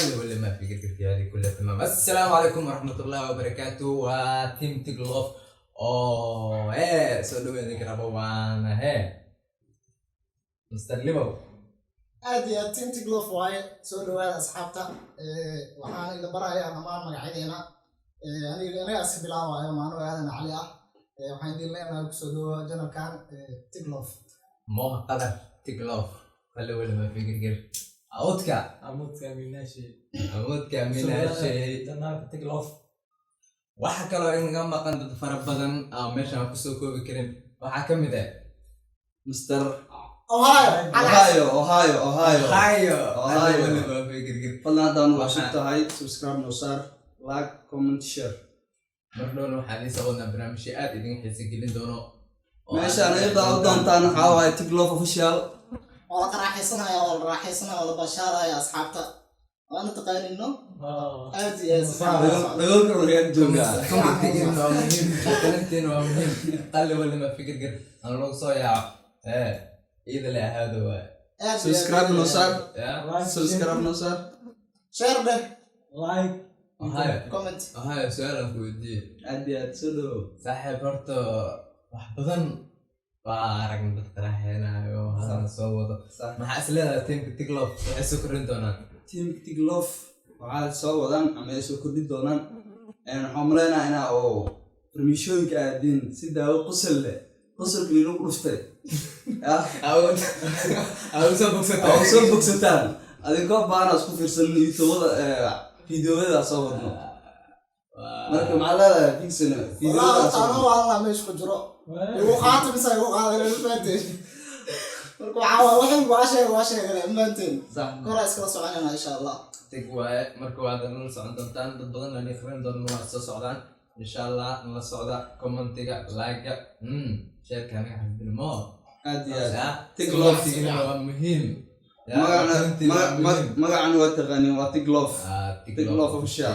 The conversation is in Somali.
قال ولا ما في قرقر في هذه كلها. تمام. السلام عليكم ورحمة الله وبركاته. Waa team Tiglof oo hee soo dhaweyn idinka rabo, waana hee Mr. Libow. Aad iyo aad, team Tiglof waaye. Soo dhawaada, asxaabta. Waxaan ila barayaa dhammaan magacyadeena. Aniga iska bilaabayo, maano Aadan Cali ah. Waxaan idin leenahay kusoo dhawa channelkan Tiglof. Moha Qadar, Tiglof, قال ولا ما في قرقر. Awoodka. Amuudka Minashi. Awoodka Minaashay. Channelka Tiglof. Waxa kaloo inaga maqan dad fara badan aan meeshaan kusoo koobi karin. Waxaa ka mid ah Mr. Ohio. Ohio, Ohio, Ohio. Ohio. Ohio. Wala ma fi girgir. Fadlan haddaan cusub tahay, subscribe noo saar, like, comment, share. Mar dhowna waxaan idiin soo wadnaa barnaamijyo aad idin xiisa gelin doono oo meeshaan aad ay daawan doontaan waxaa waaye Tiglof Official. Waa la qaraaxaysanaya, waa la raaxaysanaya, waa la bashaaraya, asxaabta waana taqaanino aad iyo aad si fiican ula socda. Dhagoolka laga joogaa. Commentigiina waa muhiim, talintiina waa muhiim. Qalli wala ma fi girgir aan lagu soo yaaco ee iyada le ahaado waay. Aad iyo aad. Subscribe noo saar. Ya. Subscribe noo saar. Share dheh. Like. Ohio. Comment. Ohio, su-aal aan ku weydiiyey. Aad iyo aad, soo dhawow. Saaxiib, horta wax badan waa aragna dad qaraaxeenayo hadana soo wado. Maxaa is leedahay teamka Tiglof waxay soo kordhin doonaan? Team Tiglof waxaa soo wadaan ama ay soo kordhin doonaan, waxaan maleynayaa inaa oo barmiishooyinka aadin si daawo qosol leh, qosolka liinagu dhuftay ah. Aa soo bogsataa. Oo soo bogsataan adinkoo baana isku fiirsan youtubada fiidiyoyada soo wadno. Marka maxaa leedahay, Fixon? Wallahi Fiidiyoyada horta soo anoo wadno. walaa meesha ku jiro igu qaata mise igu qaadan, ma fahanteen? Marka waxaa waa waxay waa sheeg waa sheegale, ma fahanteen? Sax. Koraa iskala soconayna, insha Allah. Tig waaye. Marka waad nala socon doontaan, dad badan aan ikhrin doona waa soo socdaan, insha Allah. Nala socda, commentiga, like-ga, shareka anaga xasbin mo. Aad iyo aad, Tiglof. Tigna waa muhiim. Magacana magacana waa taqaanin, waa Tiglof. Ah, Tiglof Official.